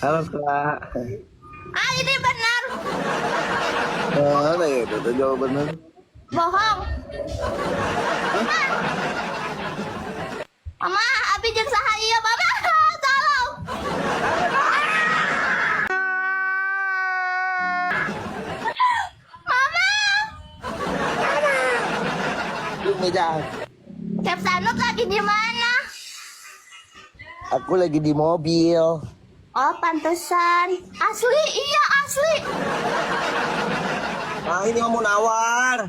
Halo, Kak. Ah, ini benar. Mana ya itu jawabannya? Bohong. Mama, abi jeung saha ieu, Mama? Tolong. Mama, Meja. Chef Sanut lagi di mana? Aku lagi di mobil. Oh, pantesan. Asli, iya asli. Nah, ini mau nawar.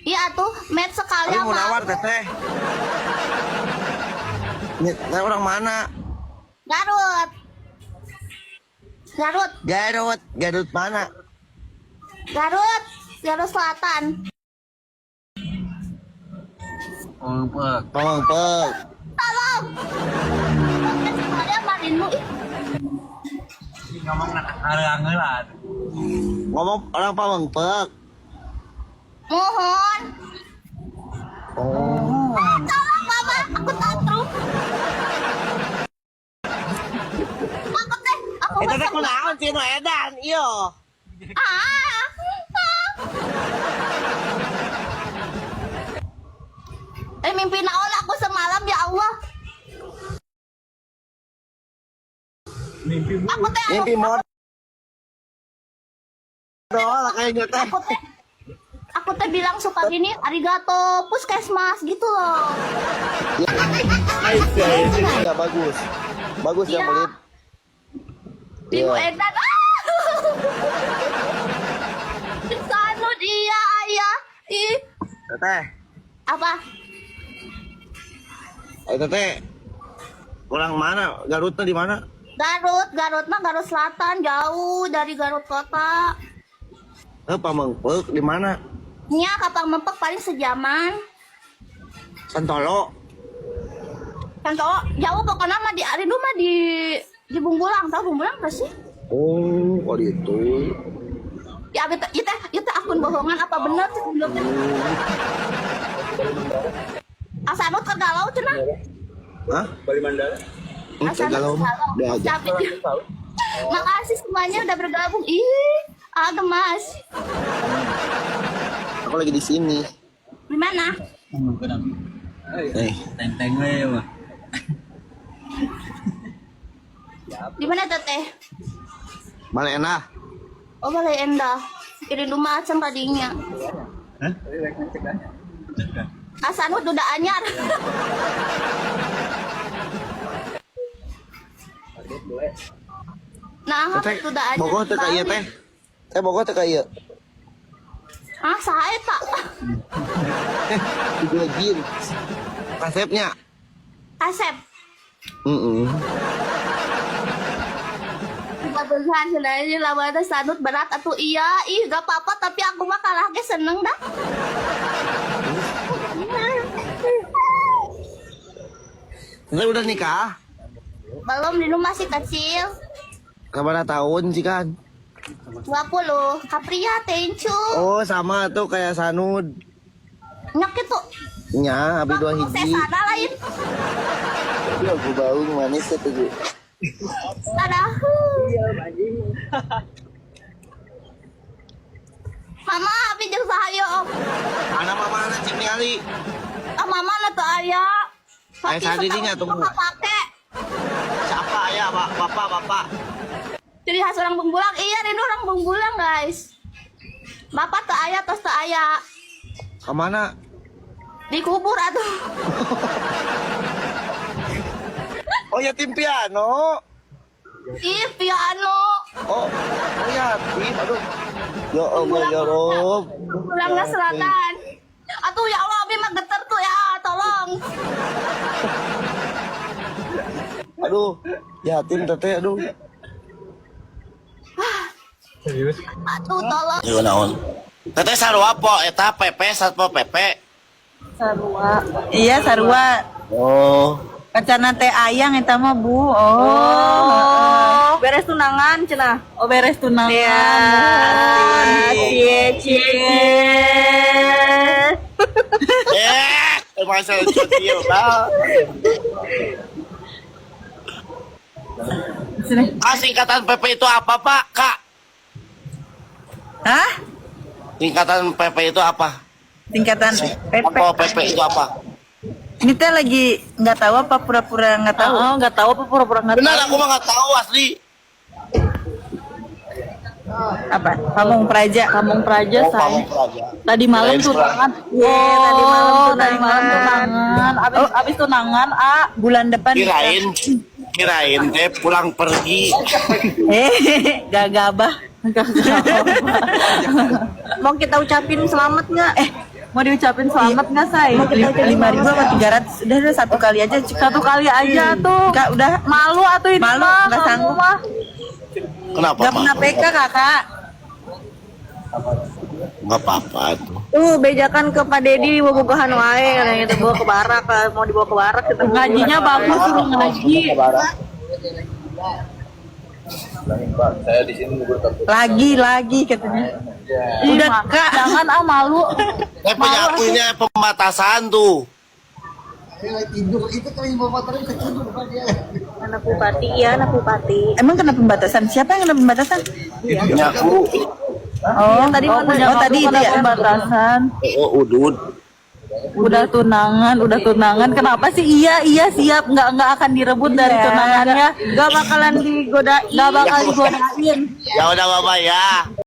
Iya tuh, match sekali Ini mau sama nawar, Teteh. Ini teh orang mana? Garut. Garut, Garut. Garut mana? Garut, Garut Selatan. Tolong, Pek. Tolong. Match sekali sama Rindu. Ih, Ngomong lah. Ngomong orang Pamengpeuk. Mohon. Oh. Tolong Mama, aku tantrum. Aku teh, aku Itu teh mah kunaon sih nu edan, iyo. Ah. Ah. Eh, mimpi naon aku semalam, ya Allah. Mimpi Aku teh anu, Mimpi modal kayaknya teh. Aku teh bilang suka gini, arigato, puskesmas gitu loh. Ya bagus. Bagus ya Iya. murid. Ibu Iya. edan. Ah! Sanut, iya ayah. Ih, Teteh. Apa? Eh, Teteh. Orang mana? Garutnya di mana? Garut, Garut mah Garut Selatan, jauh dari Garut kota. Eh, Pamengpeuk di mana? Nya ka Pamengpeuk paling sejaman. Santolo. Kan tau, jauh pokoknya mah di Rindu mah di Bungbulang, tahu Bungbulang gak sih? Oh, kok itu. Ya, itu itu akun bohongan apa bener sih sebelumnya? Asanut ke galau cenah. Hah? Bali Mandala. Itu galau mah. Udah aja. Tapi makasih semuanya udah bergabung. Ih, ah gemas. Aku lagi di sini. Di mana? Eh, Teng-teng we mah. Di mana, Teteh? Balai Endah. Oh, Balai Endah. Rindu mah acan tadinya. Hah? Asanut udah anyar. Nah, Teteh, udah anyar. bogoh teh ka ieu teh. Teh bogoh teh ka ieu. Ah, saha eta? Eh, juga jin. Kasepnya. Asep. Heeh. Bagusan sebenarnya lawan teh Sanut berat atau iya, ih gak apa-apa, tapi aku mah kalah ge seneng dah. Teteh udah nikah? Belum, Dinu masih kecil. Kabar tahun sih kan? 20. Kapria, thank you. Oh, sama tuh kayak Sanud. Nyak itu. Nya, abi dua Saya hiji. sana lain. Tapi aku bau manis itu tuh. Dadah. Mama, abi jeung saha ieu, Om? Mana mama anak cik ningali? Ah, mama lah tuh aya. Aya sadi dinya tuh. Pake. Siapa ayah, Pak? Bapak, bapak. Jadi khas orang Bungbulang. Iya, rindu orang Bungbulang, guys. Bapak teu aya, tos teu aya. Kemana? Dikubur atuh. Oh ya, tim piano. Ih, piano. Oh, oh yatim. Aduh. Ya Allah, ya Rob. Bungbulang Selatan. Atuh ya Allah, abi mah geter tuh ya, tolong. Aduh, yatim teteh, aduh. Serius? Aduh, tolong. Iya naon. Teteh sarua po eta PP Satpol PP. Sarua. Iya, sarua. Oh. Kacana teh ayang eta mah, Bu. Oh. Oh, beres tunangan cenah. Oh, beres tunangan. Iya. Cie cie. Eh, masa lucu ieu, Bang. Sini. Kak, singkatan PP itu apa, Pak? Kak, Hah? singkatan PP itu apa? Tingkatan PP. Apa PP itu apa? Ini teh lagi nggak tahu apa pura-pura nggak tahu. Oh, nggak tahu apa pura-pura nggak Benar, tahu. aku mah nggak tahu asli. Apa? Pamong Praja. Pamong Praja, Oh, say. Pamong Praja. Tadi malam Kirain tunangan. Iya, tadi malam Oh, tadi malam tunangan. tunangan. Abis, Oh. abis tunangan, ah. Bulan depan. Kirain, kirain teh pulang pergi. Eh, gagabah. Mau kita ucapin selamat nggak? Eh, mau diucapin selamat nggak, say? Mau kita 5.000 apa 300? Udah satu kali aja cukup. Satu kali aja tuh. Kak, udah Malu atuh ini Malu, mah, nggak kamu sanggup. mah. Kenapa? nggak pernah malu? PK kakak. Nggak apa-apa tuh. Tuh, bejakan ke Pak Dedi bobogohan wae katanya gitu bawa ke barak, mau dibawa ke barak gitu. Ngajinya bagus suruh ngaji. Lagi katanya. Udah kak. Jangan ah malu. Saya punya aku ini pembatasan tuh. Anak bupati, iya anak bupati. Emang kena pembatasan? Siapa yang kena pembatasan? Punya aku. Oh, tadi oh, mana? oh, tadi itu ya. Pembatasan. Oh, udud. Udah tunangan, udah tunangan. Kenapa sih? Iya, iya siap. Nggak akan direbut dari Iya. tunangannya. Nggak bakalan digodain. Nggak bakal digodain. Ya udah, Bapak ya.